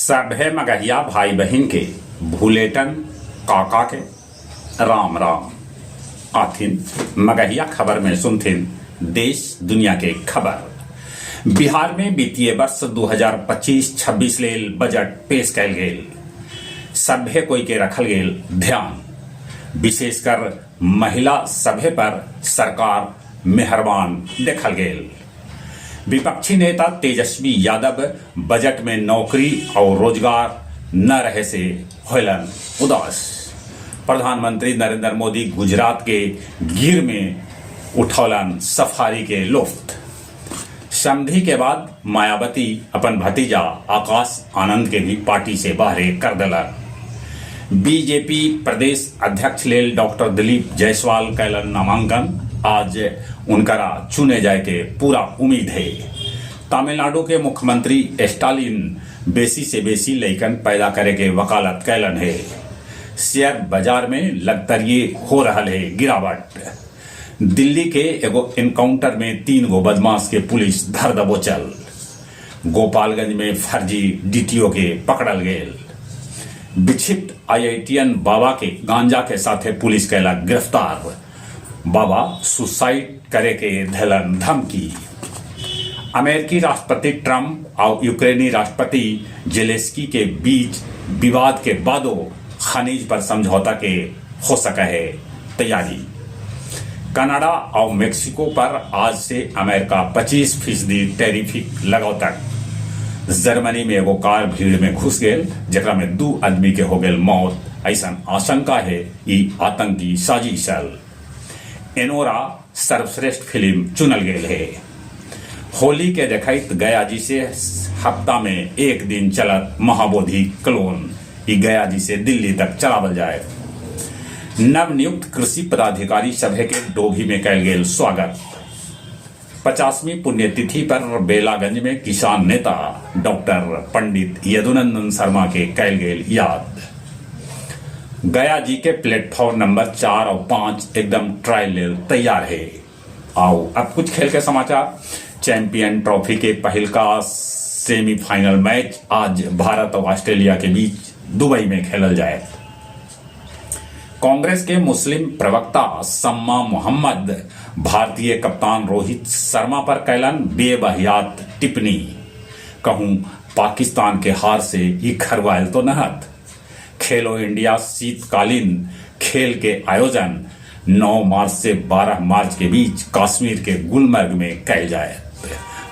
सभे मगहिया भाई बहिन के भुलेटन काका के राम राम। आथिन मगहिया खबर में सुनथिन देश दुनिया के खबर। बिहार में वित्तीय वर्ष 2025-26 लेल बजट पेश कयल गेल। सभे कोई के रखल गेल ध्यान। विशेषकर महिला सभे पर सरकार मेहरबान देखल गेल। विपक्षी नेता तेजस्वी यादव बजट में नौकरी और रोजगार न रहे से होयलन उदास। प्रधानमंत्री नरेंद्र मोदी गुजरात के गिर में उठौलन सफारी के लुफ्त। समधी के बाद मायावती अपन भतीजा आकाश आनंद के भी पार्टी से बाहरे कर देलन। बीजेपी प्रदेश अध्यक्ष लेल डॉक्टर दिलीप जायसवाल कैलन नामांकन, आज उनकरा चुने जाए के पूरा उम्मीद है। तमिलनाडु के मुख्यमंत्री स्टालिन बेसी से बेसी लइकन पैदा करे के वकालत कैलन है। शेयर बाजार में लगतरिये हो रहल है गिरावट। दिल्ली के एगो एनकाउंटर में 3 गो बदमाश के पुलिस धर दबोचल। गोपालगंज में फर्जी डीटीओ के पकड़ल गेल। विक्षिप्त आईआईटीएन बाबा के गांजा के साथे पुलिस कैला गिरफ्तार। बाबा सुसाइड करे के धैलन धमकी। अमेरिकी राष्ट्रपति ट्रंप और यूक्रेनी राष्ट्रपति जेलेंस्की के बीच विवाद के बादो खनिज पर समझौता के हो सका है तैयारी। कनाडा और मेक्सिको पर आज से अमेरिका 25% टैरिफ लगौतक। जर्मनी में एगो कार भीड़ में घुस गेल, जेकरा में 2 आदमी के हो गेल मौत। ऐसा आशंका है ई आतंकी साजिश। एनोरा सर्वश्रेष्ठ फिल्म चुनल गेल है। होली के देखैत गया जी से हफ्ता में एक दिन चलत महाबोधि क्लोन, ई गया जी से दिल्ली तक चलावल जाए। नवनियुक्त कृषि पदाधिकारी सभे के डोभी में कैल गेल स्वागत। 50वीं पुण्यतिथि पर बेलागंज में किसान नेता डॉक्टर पंडित यदुनंदन शर्मा के कैल गेल याद। गया जी के प्लेटफॉर्म नंबर 4 और 5 एकदम ट्रायल लेल तैयार है। आओ अब कुछ खेल के समाचार। चैंपियन ट्रॉफी के पहल का सेमीफाइनल मैच आज भारत और ऑस्ट्रेलिया के बीच दुबई में खेलल जाए। कांग्रेस के मुस्लिम प्रवक्ता सम्मा मोहम्मद भारतीय कप्तान रोहित शर्मा पर कैलन बेबहियात टिप्पणी। कहूं पाकिस्तान के हार से ये खरवायल तो नहत। खेलो इंडिया शीतकालीन खेल के आयोजन 9 मार्च से 12 मार्च के बीच कश्मीर के गुलमर्ग में कैल जाए।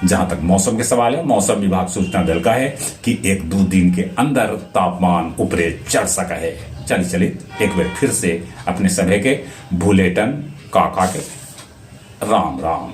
जहां तक मौसम के सवाल है, मौसम विभाग सूचना दिलका है कि 1-2 दिन के अंदर तापमान ऊपरे चढ़ सका है। चलिए चलिए एक बार फिर से अपने सभे के भुलेटन काका के राम राम।